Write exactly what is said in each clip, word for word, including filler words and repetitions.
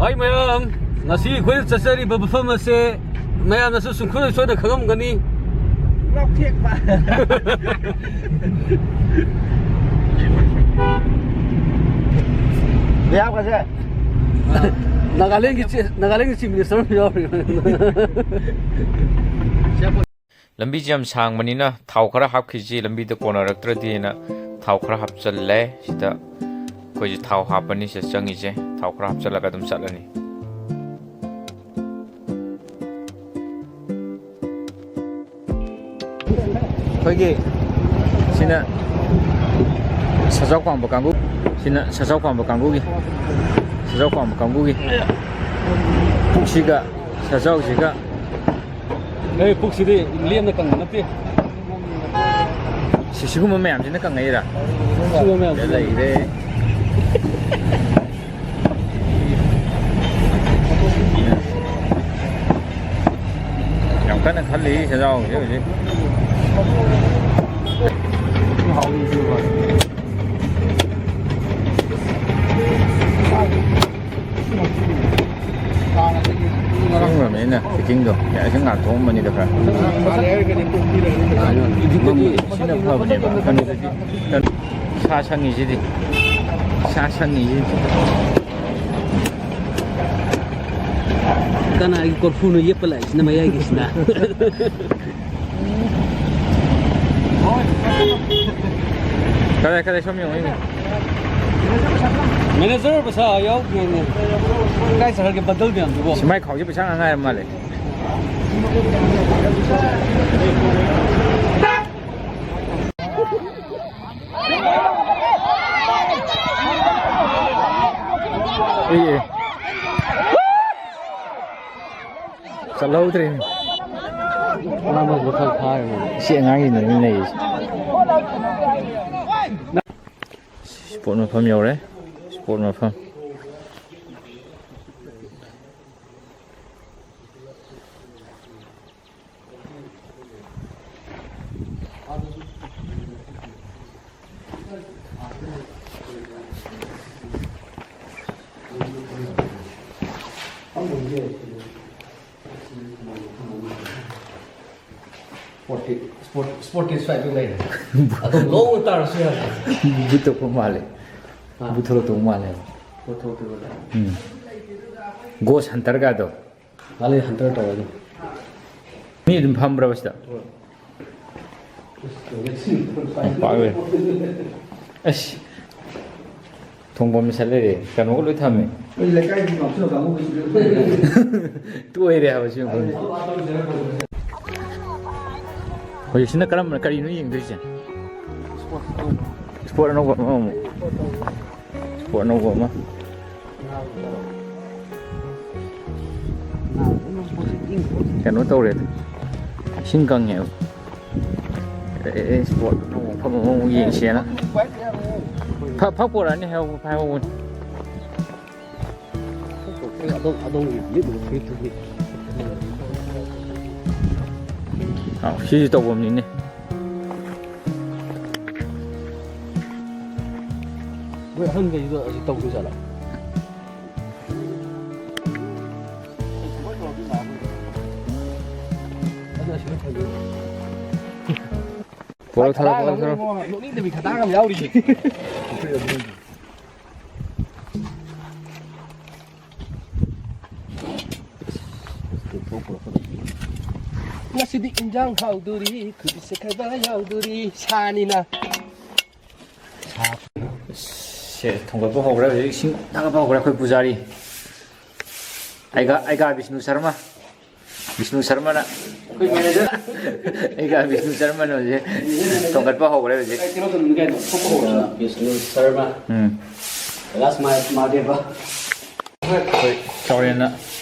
ꯑꯩ ꯃꯌꯥꯝ, ꯉꯁꯤ ꯑꯩꯈꯣꯏꯅ ꯆꯠꯆꯔꯤꯕ ꯃꯐꯝ ꯑꯁꯦ ꯃꯌꯥꯝꯅꯁꯨ ꯁꯨꯡꯁꯣꯏ ꯁꯣꯏꯗꯅ ꯈꯪꯉꯝꯒꯅꯤ꯫ ꯉꯥꯎꯊꯦꯛꯄ꯫ ꯕꯤꯍꯥꯔꯒꯁꯦ꯫ ꯅꯥꯒꯥꯂꯦꯟꯒꯤ ꯆꯤ-, ꯅꯥꯒꯥꯂꯦꯟꯒꯤ ꯆꯤꯐ ꯃꯤꯅꯤꯁꯇꯔ ꯑꯃ ꯌꯥꯎꯔꯤ꯫ ꯂꯝꯕꯤꯁꯦ ꯌꯥꯝ ꯁꯥꯡꯕꯅꯤꯅ ꯊꯥꯎ ꯈꯔ ꯍꯥꯞꯈꯤꯁꯤ, ꯂꯝꯕꯤꯗ ꯀꯣꯟꯅꯔꯛꯇ꯭ꯔꯗꯤꯅ ꯊꯥꯎ ꯈꯔ ꯍꯥꯞꯆꯜꯂꯦ꯫ ꯁꯤꯗ ꯑꯩꯈꯣꯏꯁꯦ ꯊꯥꯎ ꯍꯥꯞꯄꯅꯤ ꯁꯤꯗ ꯆꯪꯉꯤꯁꯦ꯫ ꯊꯥꯎ ꯈꯔ ꯍꯥꯞꯆꯜꯂꯒ ꯑꯗꯨꯝ ꯆꯠꯂꯅꯤ꯫ ꯑꯩꯈꯣꯏꯒꯤ ꯁꯤꯅ ꯁꯖꯥꯎ ꯄꯥꯝꯕ ꯀꯥꯡꯕꯨ, ꯁꯤꯅ ꯁꯖꯥꯎ ꯄꯥꯝꯕ ꯀꯥꯡꯕꯨꯒꯤ, ꯁꯖꯥꯎ ꯄꯥꯝꯕ ꯀꯥꯡꯕꯨꯒꯤ ꯄꯨꯛꯁꯤꯒ ꯁꯖꯥꯎꯁꯤꯒ꯫ ꯑꯩ ꯄꯨꯛꯁꯤꯗꯤ ꯂꯦꯝꯅ ꯀꯪꯕ ꯅꯠꯇꯦ꯫ ꯁꯤ-, ꯁꯤꯒꯨꯝꯕ ꯃꯌꯥꯝꯁꯤꯅ ꯀꯪꯉꯛꯏꯔꯥ? ꯁꯤꯒꯨꯝꯕ ꯃꯌꯥꯝꯁꯤꯅ꯫ ꯂꯩꯔꯦ꯫ ꯌꯥꯝ ꯀꯟꯅ ꯈꯜꯂꯤ ꯁꯦꯟꯖꯥꯎꯁꯦ ꯍꯧꯖꯤꯛ꯫ ꯁꯦꯝꯈ꯭ꯔꯕꯅꯤꯅ ꯐꯤꯠꯇꯤꯡꯗꯣ ꯌꯥꯔꯤꯈꯩ ꯉꯥꯛꯊꯣꯛꯑꯝꯕꯅꯤꯗ ꯈꯔ꯫ ꯁꯤꯅ ꯐꯕꯅꯦꯕ ꯀꯩꯅꯣꯗꯗꯤ꯫ ꯁꯥ ꯁꯪꯉꯤꯁꯤꯗꯤ꯫ ꯁꯥ ꯁꯪꯉꯤꯁꯤꯗꯤ꯫ ꯀꯅꯥꯒꯤ ꯀꯣꯔꯐꯨꯅꯣ ꯌꯦꯞꯄ ꯂꯥꯛꯏꯁꯤꯅ ꯃꯌꯥꯏꯒꯤꯁꯤꯅ? ꯀꯗꯥꯏ, ꯀꯗꯥꯏ ꯁꯣꯝ ꯌꯦꯡꯉꯣ, ꯌꯦꯡꯉꯣ꯫ ꯃꯦꯅꯦꯖꯔ ꯄꯩꯁꯥ ꯌꯥꯎꯗ꯭ꯔꯦꯅꯦ꯫ ꯀꯥꯏ ꯆꯠꯈ꯭ꯔꯒꯦ ꯕꯟꯗꯜ ꯃꯌꯥꯝꯗꯨꯕꯣ? ꯁꯤ ꯃꯥꯏ ꯈꯥꯎꯁꯦ ꯄꯩꯁꯥ ꯉꯥꯡ ꯉꯥꯏꯔ ꯃꯥꯜꯂꯦ꯫ ꯑꯦ, ꯑꯦ꯫ ꯆꯠꯍꯧꯗ꯭ꯔꯦꯅꯦ꯫ ꯃꯥ ꯃꯁꯤꯗ ꯈꯔ ꯐꯥꯔꯦ ꯃꯥ꯫ ꯁꯤ ꯑꯉꯥꯡꯁꯤꯅꯅꯤ ꯅꯩꯔꯤꯁꯦ꯫ ꯁ꯭ꯄꯣꯔꯠ ꯃꯐꯝ ꯌꯧꯔꯦ꯫ ꯁ꯭ꯄꯣꯔꯠ ꯃꯐꯝ꯫ ꯁ꯭ꯄꯣꯔꯠꯀꯤ, ꯁ꯭ꯄꯣꯔꯠ, ꯁ꯭ꯄꯣꯔꯠꯀꯤ ꯁ꯭ꯋꯥꯏꯗ ꯂꯩꯔꯦ꯫ ꯑꯗꯨꯝ ꯂꯧꯕ ꯇꯥꯔꯁꯨ ꯌꯥꯔꯦ꯫ ꯕꯨꯠ ꯊꯣꯛꯄ ꯃꯥꯜꯂꯦ꯫ ꯑꯥ꯫ ꯕꯨꯠ ꯊꯣꯛꯂꯛꯇꯧ ꯃꯥꯜꯂꯦꯕ꯫ ꯄꯣꯠ ꯊꯣꯛꯇꯣꯏꯕ꯫ ꯎꯝ꯫ ꯒꯣꯁ ꯍꯟꯇꯔꯒꯗꯣ꯫ ꯃꯥꯜꯂꯦ, ꯍꯟꯇꯔ ꯇꯧꯔꯦ ꯑꯗꯨꯝ꯫ ꯃꯤ ꯑꯗꯨꯝ ꯐꯝꯕ꯭ꯔꯕ ꯁꯤꯗ? ꯍꯣꯏ꯫ ꯌꯥꯝ ꯄꯥꯛꯑꯦ꯫ ꯑꯁ꯫ ꯊꯣꯡꯐꯝ ꯁꯠ ꯂꯩꯔꯦ꯫ ꯀꯩꯅꯣꯒ ꯂꯣꯏ ꯊꯝꯃꯦ꯫ ꯑꯩꯈꯣꯏ ꯂꯩꯀꯥꯏꯒꯤ ꯉꯥꯎꯁꯟꯅꯕ ꯀꯥꯡꯕꯨꯈꯩꯁꯤꯗꯤ꯫ ꯇꯣꯏꯔꯦ ꯍꯥꯏꯕ ꯁꯤ ꯃꯐꯝꯁꯦ꯫ ꯍꯧꯖꯤꯛꯁꯤꯅ ꯀꯔꯝꯕ, ꯀꯔꯤꯅꯣ ꯌꯦꯡꯗꯣꯏꯁꯦ? ꯁ꯭ꯄꯣꯔꯠ ꯑꯅꯧꯕ ꯑꯃꯃꯨꯛ꯫ ꯁ꯭ꯄꯣꯔꯠ ꯑꯅꯧꯕ ꯑꯃ꯫ ꯀꯩꯅꯣ ꯇꯧꯔꯦ꯫ ꯏꯁꯤꯡ ꯀꯪꯉꯦꯕ꯫ ꯑꯦ, ꯑꯦ, ꯁ꯭ꯄꯣꯔꯠ ꯑꯅꯧꯕ ꯃꯐꯝ ꯑꯃꯃꯨꯛ ꯌꯦꯡꯁꯦꯅ꯫ ꯐ-, ꯐꯛ ꯄꯣꯔꯛꯑꯅꯤ ꯍꯥꯏꯍꯧꯕ-, ꯍꯥꯏꯍꯧꯕꯅꯤ꯫ ꯑꯗꯣꯝ-, ꯑꯗꯣꯝꯒꯤ ꯂꯤꯠꯂꯤꯕ ꯐꯨꯔꯤꯠꯇꯨꯒꯤ꯫ ꯑꯥꯎ, ꯁꯤꯁꯨ ꯇꯧꯐꯝꯅꯤꯅꯦ꯫ ꯃꯣꯏ ꯑꯍꯟꯈꯩꯗꯣ ꯑꯁꯤ ꯇꯧꯗꯣꯏ ꯖꯥꯠꯂꯥ? ꯑꯗꯨ ꯑꯁꯤꯅ ꯐꯖꯩ꯫ ꯄꯣꯔꯛꯊꯣꯔꯛꯑꯣ, ꯄꯣꯔꯛꯊꯣꯔꯛꯑꯣ꯫ ꯅꯣꯛꯅꯤꯡꯗꯕꯤ ꯈꯗꯥꯡ ꯑꯃ ꯌꯥꯎꯔꯤꯁꯦ꯫ ꯉꯁꯤꯗꯤ ꯏꯟꯖꯥꯡ ꯍꯥꯎꯗꯣꯔꯤ, ꯈꯨꯕꯤ ꯆꯦꯈꯥꯏꯕ ꯌꯥꯎꯗꯣꯔꯤ, ꯁꯥꯅꯤꯅ꯫ ꯁꯦ, ꯊꯣꯡꯒꯠꯄ ꯍꯧꯈ꯭ꯔꯦ ꯍꯧꯖꯤꯛ, ꯏꯁꯤꯡ ꯊꯥꯒꯠꯄ ꯍꯧꯈ꯭ꯔꯦ ꯑꯩꯈꯣꯏ ꯄꯨꯖꯥꯔꯤ꯫ ꯑꯩꯒ, ꯑꯩꯒ ꯕꯤꯁꯅꯨ ꯁꯔꯃ꯫ ꯕꯤꯁꯅꯨ ꯁꯔꯃꯅ꯫ ꯑꯩꯈꯣꯏ ꯃꯦꯅꯦꯖꯔ꯫ ꯑꯩꯒ ꯕꯤꯁꯅꯨ ꯁꯔꯃꯅ ꯍꯧꯖꯤꯛ ꯊꯣꯡꯒꯠꯄ ꯍꯧꯈ꯭ꯔꯦ ꯍꯧꯖꯤꯛ꯫ ꯀꯩꯅꯣ ꯇꯧꯅꯤꯡꯉꯤ ꯀꯩꯅꯣ, ꯊꯣꯛꯄ ꯍꯧꯔꯣ꯫ ꯕꯤꯁꯅꯨ ꯁꯔꯃ꯫ ꯎꯝ꯫ ꯀꯩꯂꯥꯁ ꯃꯥ-, ꯃꯍꯥꯗꯦꯕ꯫ ꯑꯩꯈꯣꯏ ꯆꯥꯎꯔꯦꯟꯅ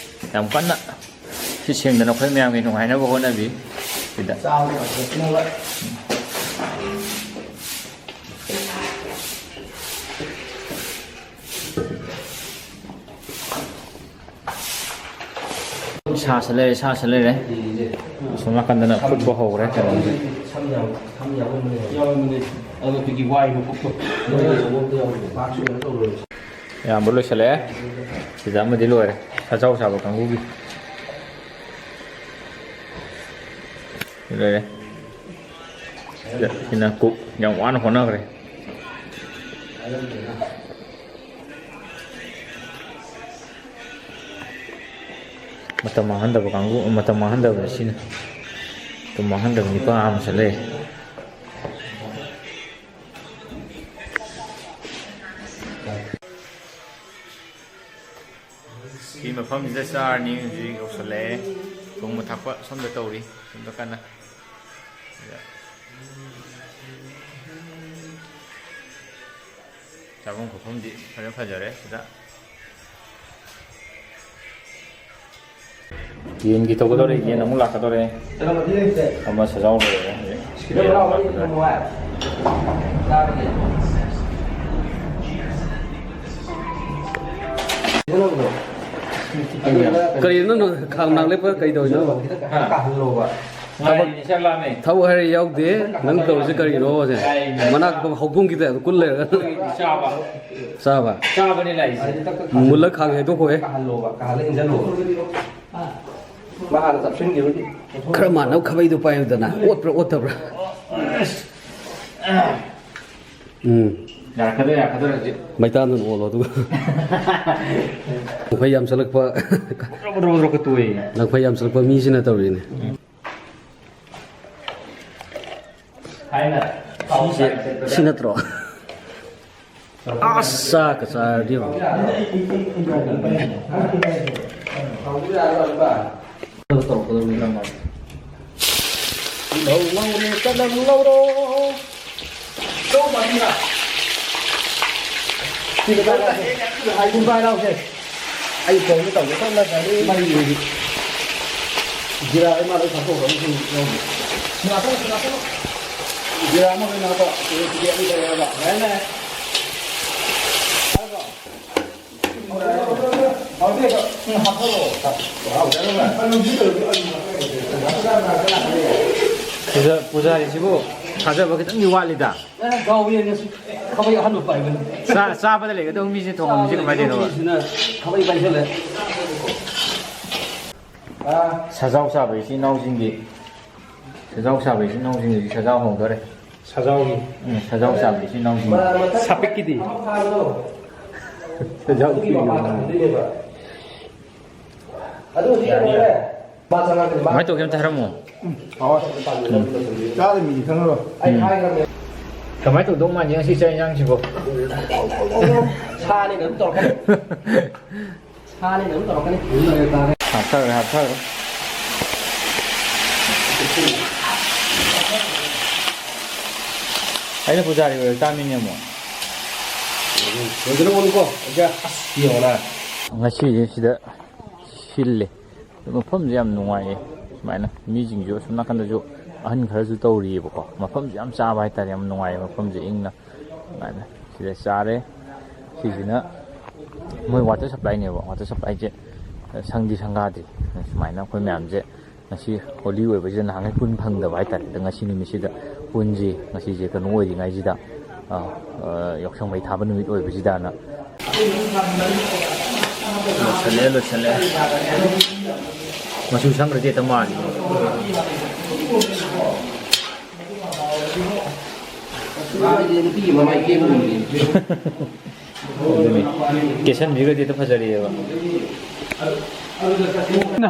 ꯌꯥꯝ ꯀꯟꯅ ꯁꯤ ꯁꯦꯡꯗꯅ ꯑꯩꯈꯣꯏ ꯃꯌꯥꯝꯒꯤ ꯅꯨꯡꯉꯥꯏꯅꯕ ꯍꯣꯠꯅꯕꯤ꯫ ꯁꯤꯗ꯫ ꯆꯥꯕ ꯐꯖꯅꯕ꯫ ꯁꯥꯁꯨ ꯂꯩꯔꯦ, ꯁꯥꯁꯨ ꯂꯩꯔꯦ꯫ ꯑꯁꯣꯝ ꯅꯥꯀꯟꯗꯅ ꯐꯨꯠꯄ ꯍꯧꯈ꯭ꯔꯦ ꯀꯩꯅꯣꯁꯦ꯫ ꯁꯝ ꯌꯥꯎ-, ꯁꯝ ꯌꯥꯎꯔꯝꯕꯅꯦ꯫ ꯌꯥꯎꯔꯝꯕꯅꯦ꯫ ꯑꯗꯣ ꯑꯩꯈꯣꯏꯒꯤ ꯋꯥꯏ ꯃꯀꯨꯞꯇꯣ꯫ ꯃꯣꯏꯒꯤ ꯑꯃꯨꯛꯇ ꯌꯥꯎꯔꯝꯕꯅꯦ꯫ ꯄꯥꯛꯁꯨ ꯀꯩꯅꯣ ꯇꯧꯔꯣꯏ꯫ ꯑꯌꯥꯝꯕ ꯂꯣꯏꯁꯤꯜꯂꯛꯑꯦ꯫ ꯁꯤꯗ ꯑꯃꯗꯤ ꯂꯣꯏꯔꯦ꯫ ꯁꯥꯖꯥꯎ ꯁꯥꯕ ꯀꯥꯡꯕꯨꯒꯤ ꯂꯩꯔꯦ꯫ ꯁꯤꯅ ꯀꯨꯛ ꯌꯥꯝ ꯋꯥꯅ ꯍꯣꯠꯅꯈ꯭ꯔꯦ꯫ ꯃꯇꯝ ꯃꯥꯡꯍꯟꯗꯕ ꯀꯥꯡꯕꯨ, ꯃꯇꯝ ꯃꯥꯡꯍꯟꯗꯕꯅꯤ ꯁꯤꯅ꯫ ꯃꯇꯝ ꯃꯥꯡꯍꯟꯗꯕ ꯅꯤꯄꯥ ꯑꯃꯁꯨ ꯂꯩ꯫ ꯁꯤ ꯃꯐꯝꯁꯤꯗ ꯆꯥꯔꯅꯤ꯫ ꯍꯧꯖꯤꯛ ꯌꯧꯁꯜꯂꯛꯑꯦ꯫ ꯊꯣꯡꯕ ꯊꯥꯛꯄ ꯁꯣꯝꯗ ꯇꯧꯔꯤ꯫ ꯁꯣꯝꯗ ꯀꯟꯅ꯫ ꯆꯥꯐꯝ ꯈꯣꯠꯐꯝꯗꯤ ꯐꯖ ꯐꯖꯔꯦ ꯁꯤꯗ꯫ ꯌꯦꯟꯒꯤ ꯇꯧꯒꯗꯧꯔꯦ, ꯌꯦꯟ ꯑꯃꯨꯛ ꯂꯥꯛꯀꯗꯧꯔꯦ꯫ ꯑꯃ ꯁꯖꯥꯎ ꯂꯩꯔꯦ ꯍꯧꯖꯤꯛ꯫ ꯌꯦꯟ ꯑꯃꯨꯛ ꯂꯥꯛꯀꯗꯧꯔꯦ꯫ ꯀꯔꯤꯅꯣ ꯅꯪ ꯈꯥꯡ ꯃꯅꯥꯛ ꯂꯦꯞꯄ ꯀꯩ ꯇꯧꯔꯤꯅꯣ? ꯍꯥ? ꯉꯥꯏꯔꯤꯅꯦ, ꯆꯥꯛ ꯂꯥꯝꯃꯦ꯫ ꯊꯕꯛ ꯍꯥꯏꯔ ꯌꯥꯎꯗꯦ꯫ ꯅꯪ ꯇꯧꯔꯤꯁꯦ ꯀꯔꯤꯅꯣ ꯁꯦ? ꯃꯅꯥꯛ ꯍꯧꯗꯣꯡꯒꯤ ꯇꯥꯏꯞꯇ ꯀꯨꯜ ꯂꯩꯔꯒ꯫ ꯆꯥꯕ꯫ ꯆꯥꯕ꯫ ꯆꯥꯕꯅꯦ ꯂꯥꯛꯏꯁꯦ꯫ ꯃꯨꯜꯂ ꯈꯥꯡ ꯍꯩꯗꯣꯛꯈꯣꯍꯦ꯫ ꯀꯥꯍꯜꯂꯣꯕ, ꯀꯥꯍꯜꯂ ꯏꯟꯖꯜꯂꯣꯕ꯫ ꯃꯥ ꯍꯥꯟꯅ ꯆꯞꯁꯤꯟꯈꯤꯕꯒꯤ꯫ ꯈꯔ ꯃꯥꯟꯅꯕ ꯈꯥꯕꯩꯗꯣ ꯄꯥꯏꯌꯨꯗꯅ꯫ ꯑꯣꯠꯄ꯭ꯔꯥ ꯑꯣꯠꯇꯕ꯭ꯔꯥ? ꯎꯝ꯫ ꯌꯥꯔꯛꯀꯗ꯭ꯔꯥ, ꯌꯥꯔꯛꯀꯗ꯭ꯔꯥ ꯍꯧꯖꯤꯛ? ꯃꯩꯇꯥꯟꯗꯨꯅ ꯑꯣꯠꯂꯣ ꯑꯗꯨꯒ꯫ ꯂꯪꯐꯩ ꯌꯥꯝ ꯆꯠꯂꯛꯄ꯫ ꯕ꯭ꯔꯣ, ꯕ꯭ꯔꯣ, ꯕ꯭ꯔꯣ, ꯕ꯭ꯔꯣ ꯇꯣꯛꯑꯦ꯫ ꯂꯪꯐꯩ ꯌꯥꯝ ꯆꯠꯂꯛꯄ ꯃꯤꯁꯤꯅ ꯇꯧꯔꯤꯅꯦ꯫ ꯁꯤꯁꯦ, ꯁꯤ ꯅꯠꯇ꯭ꯔꯣ? ꯑꯁ, ꯆꯥꯛꯀ ꯆꯥꯔꯗꯤ ꯌꯦꯡꯉꯣ꯫ ꯂꯧ ꯂꯧꯔꯦ, ꯆꯅꯝ ꯂꯧꯔꯣ꯫ ꯁꯤꯒ ꯄꯥꯏꯔꯛꯑꯣꯁꯦ꯫ ꯑꯩ ꯐꯣꯟꯗ ꯇꯧꯒꯦ ꯇꯧꯅ ꯒꯥꯔꯤ ꯃꯔꯤ ꯂꯩꯔꯤ꯫ ꯖꯤꯔꯥ ꯑꯩ ꯃꯥ ꯂꯣꯏ ꯊꯥꯗꯣꯛꯈ꯭ꯔꯕꯅꯤ, ꯁꯤ ꯌꯥꯎꯗꯦ꯫ ꯖꯤꯔꯥ ꯑꯃ ꯂꯣꯏ ꯅꯥꯄ꯫ ꯁꯤꯗꯤ ꯑꯅꯤ ꯂꯩꯔꯦꯕ꯫ ꯌꯥꯏꯅꯦ꯫ ꯄꯨꯖꯥ-, ꯄꯨꯖꯥꯔꯤꯁꯤꯕꯨ ꯊꯥꯖꯕ ꯈꯤꯇꯪꯗꯤ ꯋꯥꯠꯂꯤꯗ꯫ ꯗꯥꯎ ꯌꯦꯡꯉꯁꯤ꯫ ꯈꯥꯕꯩ ꯑꯍꯟꯕ ꯄꯥꯏꯕꯅꯤ꯫ ꯆꯥ-, ꯆꯥꯕꯗ ꯂꯩꯒꯗꯧꯕ ꯃꯤꯁꯦ ꯊꯣꯡꯉꯝꯃꯤꯁꯦ ꯀꯃꯥꯏꯅ ꯇꯧꯔꯤꯅꯣꯕ? ꯃꯤꯁꯤꯅ ꯈꯥꯕꯩ ꯄꯥꯏꯁꯜꯂꯦ꯫ ꯁꯖꯥꯎ ꯆꯥꯕ ꯏꯆꯤꯟ ꯏꯅꯥꯎꯁꯤꯡꯒꯤ, ꯁꯖꯥꯎ ꯆꯥꯕ ꯏꯆꯤꯟ ꯏꯅꯥꯎꯁꯤꯡꯒꯤꯗꯤ ꯁꯖꯥꯎ ꯍꯧꯗꯣꯔꯦ꯫ ꯁꯖꯥꯎꯒꯤ꯫ ꯎꯝ, ꯁꯖꯥꯎ ꯆꯥꯕ ꯏꯆꯤꯟ ꯏꯅꯥꯎꯁꯤꯡꯒꯤ꯫ ꯁꯥꯄꯤꯛꯀꯤꯗꯤ? ꯁꯖꯥꯎ ꯄꯤꯌꯨ꯫ ꯑꯗꯨꯕꯨꯗꯤ ꯌꯥꯅꯤ, ꯀꯩꯅꯣꯅꯦ꯫ ꯌꯥꯅꯤ꯫ ꯃꯥ ꯆꯪꯉꯛꯀꯅꯤ, ꯃꯥ꯫ ꯀꯃꯥꯏꯅ ꯇꯧꯒꯦ ꯑꯝꯇ ꯍꯥꯏꯔꯝꯃꯣ꯫ ꯎꯝ, ꯍꯥꯎꯋꯦ꯫ ꯎꯝ꯫ ꯆꯥꯗ ꯃꯤꯗꯤ ꯈꯪꯉꯔꯣꯏ꯫ ꯑꯩ ꯎꯝ꯫ ꯍꯥꯏꯈ꯭ꯔꯕꯅꯦ꯫ ꯀꯃꯥꯏꯅ ꯇꯧꯗꯧ ꯃꯥꯟꯒꯦ ꯉꯁꯤ ꯆꯥꯛ ꯏꯟꯁꯥꯡꯁꯤꯕꯣ? ꯁꯥꯅꯤꯅ ꯑꯗꯨꯝ ꯇꯧꯔꯛꯀꯅꯤ꯫ ꯁꯥꯅꯤꯅ ꯑꯗꯨꯝ ꯇꯧꯔꯛꯀꯅꯤ꯫ ꯍꯥꯞꯊꯈ꯭ꯔꯦ, ꯍꯥꯞꯊꯈ꯭ꯔꯦ꯫ ꯑꯩꯅ ꯄꯨꯖꯥꯔꯤ ꯑꯣꯏꯔ ꯆꯥꯃꯤꯅꯦ ꯑꯃꯨꯛ꯫ ꯂꯣꯏꯗ꯭ꯔꯕꯅꯤꯀꯣ? ꯑꯁ, ꯌꯦꯡꯉꯣꯅ꯫ ꯉꯁꯤꯁꯦ ꯁꯤꯗ ꯁꯤꯜꯂꯦ꯫ ꯃꯐꯝꯁꯦ ꯌꯥꯝ ꯅꯨꯡꯉꯥꯏꯌꯦ꯫ ꯁꯨꯃꯥꯏꯅ ꯃꯤꯁꯤꯡꯁꯨ ꯑꯁꯣꯝ ꯅꯥꯀꯟꯗꯁꯨ ꯑꯍꯟ ꯈꯔꯁꯨ ꯇꯧꯔꯤꯑꯕꯀꯣ꯫ ꯃꯐꯝꯁꯦ ꯌꯥꯝ ꯆꯥꯕ ꯍꯥꯏꯇꯥꯔꯦ, ꯌꯥꯝ ꯅꯨꯡꯉꯥꯏꯌꯦ ꯃꯐꯝꯁꯦ, ꯏꯪꯅ꯫ ꯁꯨꯃꯥꯏꯅ ꯁꯤꯗ ꯆꯥꯔꯦ꯫ ꯁꯤꯁꯤꯅ ꯃꯣꯏ water supplyꯅꯦꯕ꯫ Water supplyꯁꯦ ꯁꯪꯗꯤ ꯁꯪꯒꯥꯗ꯭ꯔꯤ꯫ ꯁꯨꯃꯥꯏꯅ ꯑꯩꯈꯣꯏ ꯃꯌꯥꯝꯁꯦ ꯉꯁꯤ ꯍꯣꯂꯤ ꯑꯣꯏꯕꯁꯤꯗ ꯅꯍꯥꯟꯈꯩ ꯄꯨꯟ ꯐꯪꯗꯕ ꯍꯥꯏꯇꯥꯔꯦ꯫ ꯑꯗ ꯉꯁꯤ ꯅꯨꯃꯤꯠꯁꯤꯗ ꯄꯨꯟꯁꯤ, ꯉꯁꯤꯁꯦ ꯀꯩꯅꯣ ꯑꯣꯏꯔꯤꯉꯩꯁꯤꯗ, ꯑ, ꯑ, ꯌꯥꯎꯁꯪ ꯃꯩ ꯊꯥꯕ ꯅꯨꯃꯤꯠ ꯑꯣꯏꯕꯁꯤꯗꯅ꯫ ꯂꯣꯏꯁꯜꯂꯦ, ꯂꯣꯏꯁꯜꯂꯦ꯫ ꯃꯆꯨ ꯁꯪꯈ꯭ꯔꯗꯤ ꯍꯦꯛꯇ ꯃꯥꯜꯂꯤ꯫ ꯅꯨꯄꯤꯒꯤ ꯃꯃꯥꯏ ꯀꯦꯕꯒꯨꯝꯕꯅꯤ꯫ ꯑꯗꯨꯅꯤ꯫ ꯀꯦꯁꯟꯕꯤꯒꯗꯤ ꯍꯦꯛꯇ ꯐꯖꯔꯛꯑꯦꯕ꯫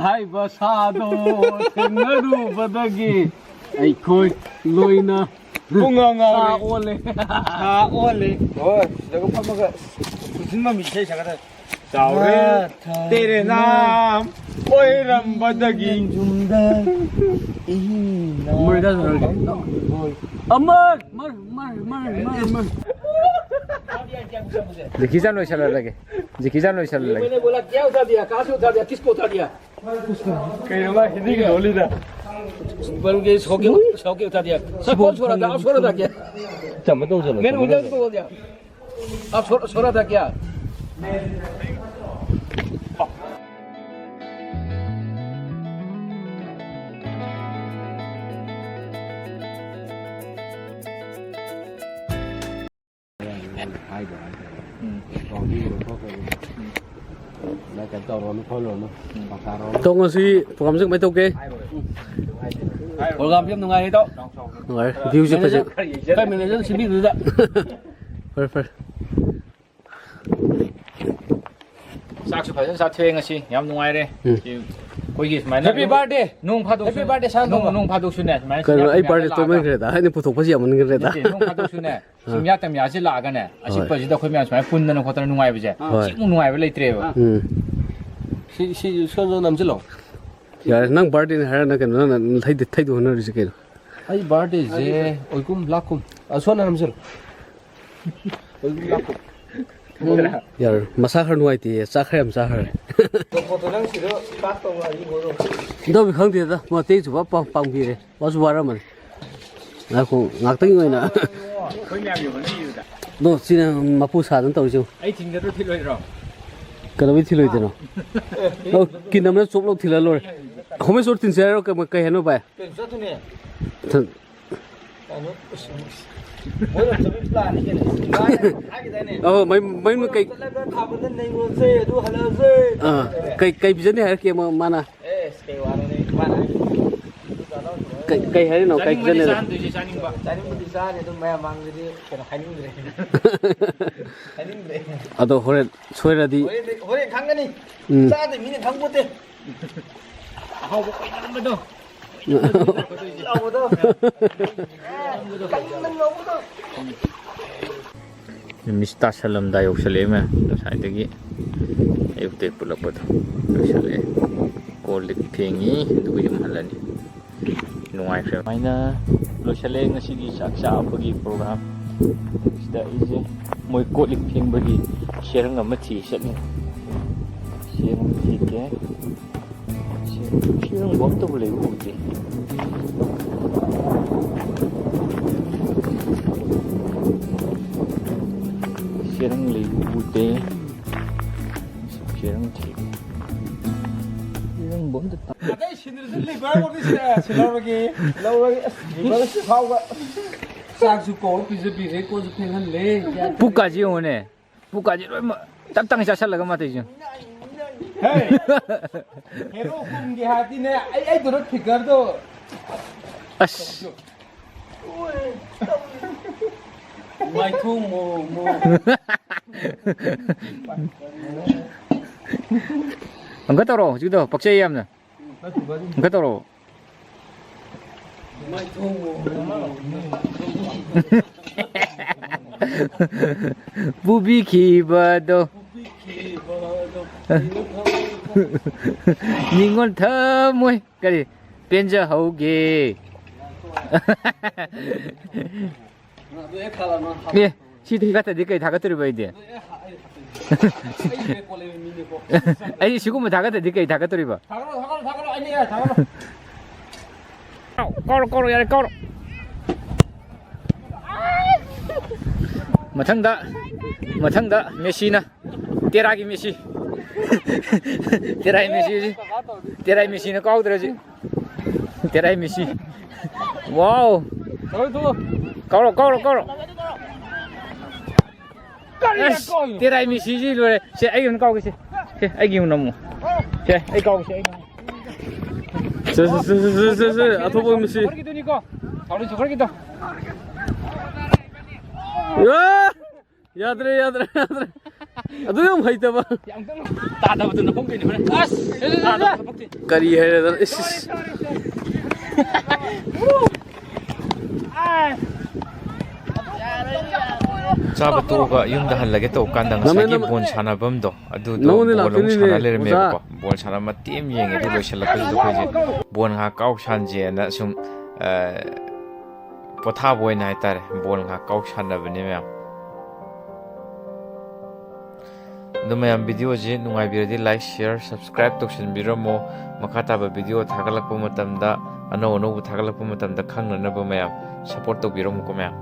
ꯍꯥꯏꯕ ꯁꯥꯗꯣ ꯊꯦꯡꯅꯔꯨꯕꯗꯒꯤ ꯑꯩꯈꯣꯏ ꯂꯣꯏꯅ ꯄꯨꯡ ꯉꯥꯎ ꯉꯥꯎꯔꯦ꯫ ꯁꯥ ꯑꯣꯜꯂꯦ꯫ ꯁꯥ ꯑꯣꯜꯂꯦ꯫ ꯍꯣꯏ, ꯁꯤꯗꯒ ꯐꯝꯃꯒ ꯄꯨꯟꯁꯤꯟꯕ ꯃꯤ ꯏꯁꯩ ꯁꯛꯀꯗꯕ꯫ ꯆꯥꯎꯔꯦ꯫ ꯃꯥꯊꯥ ꯇꯦꯔꯦ ꯅꯥꯝ ꯑꯣꯏꯔꯝꯕꯗꯒꯤ꯫ ꯌꯨꯝꯗ ꯏꯍꯤꯡꯅ ꯃꯣꯏꯗ ꯁꯥꯟꯅꯔꯒꯦ꯫ ꯑꯃꯔ! ꯃꯔ, ꯃꯔ, ꯃꯔ, ꯃꯔ, ꯃꯔ꯫ ꯖꯦꯀꯤ ꯆꯥꯟ ꯂꯣꯏꯁꯜꯍꯜꯂꯒꯦ꯫ ꯖꯦꯀꯤ ꯆꯥꯟ ꯂꯣꯏꯁꯜꯍꯜꯂꯒꯦ꯫ मैंने बोला, क्या उठा दिया? कहाँ से उठा दिया? किसको उठा दिया? ꯀꯩꯅꯣ ꯃꯥ ꯍꯤꯟꯗꯤꯒꯤ ꯂꯣꯜꯂꯤꯗ? बन गई, सो के, सो के उठा दिया। सर, कौन सो रहा था? आप सो रहा था क्या? ꯆꯝꯕ ꯇꯧꯁꯜꯂꯣ, मैंने ꯆꯝꯕ उल्टा ꯇꯧꯁꯜꯂꯣ꯫ बोल दिया। आप सो, सो रहा था क्या? ꯎꯝ꯫ ꯀꯩꯅꯣ ꯇꯧꯔꯣꯅꯨ ꯈꯣꯠꯂꯣꯅꯨ꯫ ꯄꯥꯎꯇꯥꯛ ꯂꯧꯔꯣꯅꯨ꯫ ꯇꯧ ꯉꯁꯤ program ꯁꯦ ꯀꯃꯥꯏꯅ ꯇꯧꯒꯦ? Program ꯁꯦ ꯌꯥꯝ ꯅꯨꯡꯉꯥꯏꯌꯦ, ꯏꯇꯥꯎ꯫ ꯅꯨꯡꯉꯥꯏ꯫ View ꯁꯦ ꯐꯖꯩ꯫ ꯈꯔ ꯌꯦꯡꯖꯔ-, ꯈꯔ ꯃꯦꯅꯦꯖꯔ ꯁꯤꯟꯕꯤꯗꯨꯗ꯫ ꯐꯔꯦ, ꯐꯔꯦ꯫ ꯆꯥꯛꯁꯨ ꯐꯖꯅ ꯆꯥꯊꯣꯛꯑꯦ ꯉꯁꯤ, ꯌꯥꯝ ꯅꯨꯡꯉꯥꯏꯔꯦ꯫ ꯎꯝ꯫ ꯁꯤ ꯑꯩꯈꯣꯏꯒꯤ ꯁꯨꯃꯥꯏꯅ Happy birthday! ꯅꯣꯡ ꯐꯥꯗꯣꯛꯁꯨ, Happy birthday, ꯁꯥꯟꯇꯣ꯫ ꯅꯣꯡ, ꯅꯣꯡ ꯐꯥꯗꯣꯛꯁꯨꯅꯦ ꯁꯨꯃꯥꯏꯅ ꯀꯩꯅꯣ, ꯁꯤꯡꯌꯥ ꯑꯩ ꯇꯝꯌꯥ birthday ꯂꯥꯛꯑꯒ, ꯇꯣꯏꯃꯟꯈ꯭ꯔꯦꯗ, ꯑꯩꯅ ꯄꯨꯊꯣꯛꯄꯁꯤ ꯌꯥꯝꯃꯟꯈ꯭ꯔꯦꯗ꯫ ꯅꯠꯇꯦ, ꯅꯣꯡ ꯐꯥꯗꯣꯛꯁꯨꯅꯦ, ꯍꯣꯏ꯫ ꯁꯤꯡꯌꯥ ꯇꯝꯌꯥꯁꯤ ꯂꯥꯛꯑꯒꯅꯦ, ꯍꯣꯏ꯫ ꯑꯆꯤꯛꯄꯁꯤꯗ ꯑꯩꯈꯣꯏ ꯃꯌꯥꯝ ꯁꯨꯃꯥꯏꯅ ꯄꯨꯟꯗꯅ ꯈꯣꯠꯇꯅ ꯅꯨꯡꯉꯥꯏꯕꯁꯦ, ꯍꯣꯏ꯫ ꯁꯤꯃꯨꯛ ꯅꯨꯡꯉꯥꯏꯕ ꯂꯩꯇ꯭ꯔꯦꯕ꯫ ꯎꯝ꯫ ꯁꯤ, ꯁꯤ ꯁꯣꯝꯗ ꯅꯝꯁꯤꯜꯂꯣ꯫ ꯌꯥꯔꯦ, ꯅꯪ birthday ꯅꯤ ꯍꯥꯏꯔ ꯅꯪ ꯀꯩꯅꯣ, ꯅꯪꯅ ꯊꯩꯗ-, ꯊꯩꯗ ꯍꯣꯠꯅꯔꯤꯁꯦ ꯀꯩꯅꯣ? ꯑꯩ birthday ꯁꯦ ꯑꯣꯏꯀꯨꯝ ꯂꯥꯛꯀꯨꯝ꯫ ꯑ, ꯁꯣꯝꯗ ꯅꯝꯁꯤꯜꯂꯣ꯫ ꯑꯣꯏꯀꯨꯝ ꯂꯥꯛꯀꯨꯝ꯫ ꯌꯥꯔꯣꯏ, ꯃꯁꯥ ꯈꯔ ꯅꯨꯡꯉꯥꯏꯇꯦꯌꯦ, ꯆꯥꯛ ꯈꯔ ꯌꯥꯝ ꯆꯥꯈ꯭ꯔꯦ꯫ ꯐꯣꯇꯣ ꯅꯪ ꯁꯤꯗ pass ꯇꯧꯕ ꯑꯩ ꯍꯣꯏꯔꯣ? ꯏꯇꯥꯎꯕꯤ ꯈꯪꯗꯦꯗ, ꯃꯇꯦꯡꯁꯨ ꯄꯥꯛ ꯄꯥꯡ-, ꯄꯥꯡꯕꯤꯔꯦ, ꯋꯥꯁꯨ ꯋꯥꯔꯝꯃꯅꯤ꯫ ꯉꯥꯏꯈꯣ, ꯉꯥꯛꯇꯪꯒꯤ ꯑꯣꯏꯅ꯫ ꯑꯩꯈꯣꯏ ꯃꯌꯥꯝꯒꯤ ꯍꯣꯠꯅꯕꯤꯕꯗ꯫ ꯑꯗꯣ ꯁꯤꯅ ꯃꯄꯨ ꯁꯥꯗꯅ ꯇꯧꯔꯤꯁꯦ꯫ ꯑꯩ ꯊꯤꯟꯒꯗ꯭ꯔꯣ ꯊꯤꯜꯂꯣꯏꯗ꯭ꯔꯣ? ꯀꯩꯗꯧꯕꯩ ꯊꯤꯜꯂꯣꯏꯗꯣꯏꯅꯣ? ꯑꯦ, ꯑꯣ, ꯀꯤꯟ ꯑꯃꯅ ꯆꯣꯞ ꯂꯧ ꯊꯤꯜꯂ ꯂꯣꯏꯔꯦ꯫ ꯍꯣꯃꯦꯁꯣꯔ ꯊꯤꯟꯁꯦ ꯍꯥꯏꯔꯣ? ꯀꯩ, ꯀꯩ ꯍꯥꯏꯅꯣ ꯚꯥꯏ? ꯀꯩꯅꯣ ꯆꯠꯇꯣꯏꯅꯦ꯫ ꯊꯤꯟ-, ꯀꯩꯅꯣ, ꯑꯁ, ꯃꯣꯏꯅ ꯆꯠꯄꯒꯤ plan ꯅꯤ ꯀꯩꯅꯣ꯫ ꯃꯥꯅ ꯍꯥꯏꯈꯤꯗꯥꯏꯅꯦ? ꯑꯣ, ꯃꯌꯨꯝ, ꯃꯌꯨꯝꯗ ꯀꯩ ꯆꯠꯂꯒ ꯊꯥꯕꯜꯗ ꯅꯩꯔꯨꯔꯁꯦ, ꯑꯗꯨ ꯍꯜꯂꯛꯑꯁꯦ꯫ ꯑꯥ, ꯀꯩ, ꯀꯩ ꯄꯤꯖꯅꯤ ꯍꯥꯏꯔꯛꯀꯦ ꯃꯥ-, ꯃꯥꯅ? ꯑꯦꯁ, ꯀꯩ ꯋꯥꯅꯣꯅꯦ, ꯃꯥꯅ ꯍꯥꯏ-, ꯀꯩ, ꯀꯩ ꯍꯥꯏꯔꯤꯅꯣ? ꯀꯩ ꯆꯥꯅꯤꯡꯕꯗꯤ ꯄꯤꯖꯅꯤ? ꯆꯥꯍꯟꯗꯣꯏꯁꯦ ꯆꯥꯅꯤꯡꯕ꯫ ꯆꯥꯅꯤꯡꯕꯗꯤ ꯆꯥꯅꯤ, ꯑꯗꯨꯝ ꯃꯌꯥꯝ ꯃꯥꯡꯗꯗꯤ ꯀꯩꯅꯣ ꯍꯥꯏꯅꯤꯡꯗ꯭ꯔꯦ꯫ ꯍꯥꯏꯅꯤꯡꯗ꯭ꯔꯦ꯫ ꯑꯗꯣ ꯍꯣꯔꯦꯟ ꯁꯣꯏꯔꯗꯤ ꯍꯣꯔꯦꯟ, ꯍꯣꯔꯦꯟ ꯈꯪꯒꯅꯤ꯫ ꯎꯝ꯫ ꯆꯥꯗꯣꯏ ꯃꯤꯅ ꯈꯪꯄꯣꯠꯇꯦ꯫ ꯑꯍꯥꯎꯕ ꯀꯣꯏꯅꯔꯝꯕꯗꯣ꯫ ꯂꯥꯎꯕꯗꯣ꯫ ꯀꯪꯅ ꯉꯧꯕꯗꯣ꯫ ꯅꯨꯃꯤꯠ ꯇꯥꯁꯜꯂꯝꯗꯥꯏ ꯌꯧꯁꯜꯂꯛꯑꯦ ꯃꯌꯥꯝ꯫ ꯉꯁꯥꯏꯗꯒꯤ ꯑꯌꯨꯛꯇꯩ ꯄꯨꯜꯂꯛꯄꯗꯣ ꯂꯣꯏꯁꯜꯂꯛꯑꯦ꯫ ꯀꯣꯜ ꯂꯤꯛ ꯐꯦꯡꯉꯤ, ꯑꯗꯨꯒ ꯌꯨꯝ ꯍꯜꯂꯅꯤ꯫ ꯅꯨꯡꯉꯥꯏꯈ꯭ꯔꯦ꯫ ꯑꯗꯨꯃꯥꯏꯅ ꯂꯣꯏꯁꯜꯂꯦ ꯉꯁꯤꯒꯤ ꯆꯥꯛ ꯆꯥꯕꯒꯤ program꯫ ꯁꯤꯗ ꯑꯩꯁꯦ ꯃꯣꯏ ꯀꯣꯜ ꯂꯤꯛ ꯐꯦꯡꯕꯒꯤ ꯆꯦꯔꯪ ꯑꯃ ꯊꯤ ꯆꯠꯂꯤ꯫ ꯆꯦꯔꯪ ꯊꯤꯒꯦ꯫ ꯆꯦꯔꯪ, ꯆꯦꯔꯪꯕꯨ ꯑꯝꯇꯕꯨ ꯂꯩꯕ ꯎꯗꯦ꯫ ꯆꯦꯔꯪ ꯂꯩꯕ ꯎꯗꯦ꯫ ꯆꯦꯔꯪ ꯊꯤꯒꯦ꯫ ꯆꯦꯔꯪꯕꯨ ꯑꯝꯇ ꯇ- ꯑꯇꯩ ꯁꯤꯟꯗ꯭ꯔꯁꯨ ꯂꯤꯚꯔ ꯑꯣꯏꯔꯗꯤ ꯁꯤ-, ꯁꯤꯜꯍꯧꯔꯒꯦ꯫ ꯂꯧꯔꯒꯦ꯫ ꯑꯁ, ꯂꯤꯚꯔꯁꯤ ꯐꯥꯎꯕ꯫ ꯆꯥꯛꯁꯨ ꯀꯧꯔ ꯄꯤꯖꯕꯤꯔꯦ, ꯀꯣꯟꯁꯨ ꯐꯦꯡꯍꯜꯂꯦ꯫ ꯄꯨꯛꯀꯥꯁꯤ ꯌꯦꯡꯉꯨꯅꯦ꯫ ꯄꯨꯛꯀꯥꯁꯤ ꯂꯣꯏꯅꯃꯛ ꯇꯞ ꯇꯥꯡ ꯆꯥꯁꯤꯜꯂꯒ ꯃꯥ ꯇꯧꯔꯤꯁꯦ꯫ ꯍꯦꯔꯣ ꯀꯨꯝꯒꯦ ꯍꯥꯏꯔꯗꯤꯅꯦ, ꯑꯩ ꯑꯩꯗꯨꯅ ꯐꯤꯒꯔꯗꯣ ꯑꯁ ꯃꯥꯏꯊꯣꯡ ꯃꯣ ꯃꯣ ꯑꯃꯨꯛꯀ ꯇꯧꯔꯛꯑꯣ ꯍꯧꯖꯤꯛꯀꯤꯗꯣ ꯄꯛꯆꯩ ꯌꯥꯝꯅ꯫ ꯑꯃꯨꯛꯀ ꯇꯧꯔꯛꯑꯣ꯫ ꯃꯥꯏꯊꯣꯡ ꯃꯣ ꯃꯣ ꯄꯨꯕꯤꯈꯤꯕꯗꯣ꯫ ꯄꯨꯕꯤꯈꯤꯕꯗꯣ꯫ ꯅꯤꯡꯉꯣꯜ ꯊꯃꯣꯏ ꯀꯔꯤ ꯄꯦꯟꯖꯍꯧꯒꯦ꯫ ꯑꯗꯨ ꯍꯦꯛ ꯈꯜꯂꯣ ꯅꯪ꯫ ꯑꯦ ꯁꯤ ꯊꯥꯒꯠꯇꯗꯤ ꯀꯩ ꯊꯥꯒꯠꯇꯣꯔꯤꯕ ꯑꯩꯗꯤ? ꯑꯩ ꯍꯦꯛ ꯀꯣꯜꯂꯦꯕ ꯃꯤꯅꯦꯀꯣ꯫ ꯑꯩ ꯁꯤꯒꯨꯝꯕ ꯊꯥꯒꯠꯇꯗꯤ ꯀꯩ ꯊꯥꯒꯠꯇꯣꯔꯤꯕ? ꯊꯥꯒꯠꯂꯣ ꯊꯥꯒꯠꯂꯣ ꯊꯥꯒꯠꯂꯣ ꯑꯩꯅ ꯌꯥꯔꯦ ꯊꯥꯒꯠꯂꯣ꯫ ꯀꯧꯔꯣ ꯀꯧꯔꯣ ꯌꯥꯔꯦ ꯀꯧꯔꯣ꯫ ꯃꯊꯪꯗ ꯃꯊꯪꯗ ꯃꯦꯁꯤꯅ ꯇꯦꯔꯥꯒꯤ ꯃꯦꯁꯤ꯫ ꯇꯦꯔꯥꯒꯤ ꯃꯦꯁꯤ꯫ ꯇꯦꯔꯥꯒꯤ ꯃꯦꯁꯤꯅ ꯀꯥꯎꯗ꯭ꯔꯁꯤ꯫ ꯇꯦꯔꯥꯒꯤ ꯃꯦꯁꯤ꯫ ꯋꯥꯎ꯫ ꯀꯧꯔꯣ ꯀꯧꯔꯣ ꯀꯧꯔꯣ꯫ ꯑꯁ ꯇꯦꯔꯥꯒꯤ ꯃꯦꯁꯤꯁꯤ ꯂꯣꯏꯔꯦ꯫ ꯁꯦ ꯑꯩꯒꯤ ꯑꯃ ꯀꯥꯎꯒꯦꯁꯦ꯫ ꯁꯦ ꯑꯩꯒꯤ ꯑꯃ ꯅꯝꯃꯣ꯫ ꯁꯦ ꯑꯩ ꯀꯥꯎꯒꯦꯁꯦ ꯑꯩ ꯅꯝꯃꯣ꯫ ꯁꯦ ꯁꯦ ꯁꯦ ꯁꯦ ꯁꯦ ꯁꯦ ꯑꯊꯣꯛꯄ ꯃꯦꯁꯤ꯫ ꯁꯣꯀꯔꯒꯤꯗꯨꯅꯤꯀꯣ꯫ ꯁꯥꯎꯔꯤ ꯁꯣꯀꯔꯒꯤꯗꯣ꯫ ꯑ! ꯌꯥꯗ꯭ꯔꯦ ꯌꯥꯗ꯭ꯔꯦ ꯌꯥꯗ꯭ꯔꯦ꯫ ꯑꯗꯨ ꯌꯥꯝ ꯍꯩꯇꯕ꯫ ꯌꯥꯝ ꯀꯟꯅ ꯇꯥꯗꯕꯗꯨꯅ ꯈꯣꯡ ꯀꯩꯅꯣ ꯍꯣꯔꯦꯟ꯫ ꯑꯁ! ꯇꯥꯗꯕ ꯊꯕꯛꯇꯤ꯫ ꯀꯔꯤ ꯍꯥꯏꯔꯦꯗꯅ ꯏꯁ ꯏꯁ꯫ ꯆꯥꯕ ꯇꯣꯛꯑꯒ ꯌꯨꯝꯗ ꯍꯜꯂꯒꯦ ꯇꯧꯕ ꯀꯥꯟꯗ ꯉꯁꯥꯏꯒꯤ ꯅꯃ- ꯅꯃ- ꯕꯣꯜ ꯁꯥꯟꯅꯐꯝꯗꯣ ꯑꯗꯨꯗꯣ ꯅꯉꯣꯟꯗ ꯕꯣꯜ ꯑꯃꯨꯛ ꯂꯥꯛꯇꯣꯏꯅꯤꯅꯦ, ꯁꯥꯟꯅ ꯂꯩꯔꯝꯃꯦꯕꯀꯣ꯫ ꯑꯣꯖꯥ꯫ ꯕꯣꯜ ꯁꯥꯟꯅꯕ ꯃꯇꯦꯛ ꯑꯃ ꯌꯦꯡꯉꯦ ꯑꯗꯨ ꯂꯣꯏꯁꯤꯜꯂꯛꯄꯁꯤꯗ ꯑꯩꯈꯣꯏꯁꯦ ꯕꯣꯜ ꯉꯥꯏꯍꯥꯛ ꯀꯥꯎꯁꯥꯟꯁꯦꯅ ꯁꯨꯝ ꯑ, ꯄꯣꯊꯥꯕ ꯑꯣꯏꯅ ꯍꯥꯏꯇꯥꯔꯦ ꯕꯣꯜ ꯉꯥꯏꯍꯥꯛ ꯀꯥꯎꯁꯥꯟꯅꯕꯅꯦ ꯃꯌꯥꯝ꯫ ꯑꯗꯣ ꯃꯌꯥꯝ ꯚꯤꯗꯤꯑꯣꯁꯤ ꯅꯨꯡꯉꯥꯏꯕꯤꯔꯗꯤ like, share, subscribe ꯇꯧꯁꯤꯟꯕꯤꯔꯝꯃꯣ꯫ ꯃꯈꯥ ꯇꯥꯕ ꯚꯤꯗꯤꯑꯣ ꯊꯥꯒꯠꯂꯛꯄ ꯃꯇꯝꯗ, ꯑꯅꯧ ꯑꯅꯧꯕ ꯊꯥꯒꯠꯂꯛꯄ ꯃꯇꯝꯗ ꯈꯪꯅꯅꯕ ꯃꯌꯥꯝ support ꯇꯧꯕꯤꯔꯝꯃꯨꯀꯣ ꯃꯌꯥꯝ꯫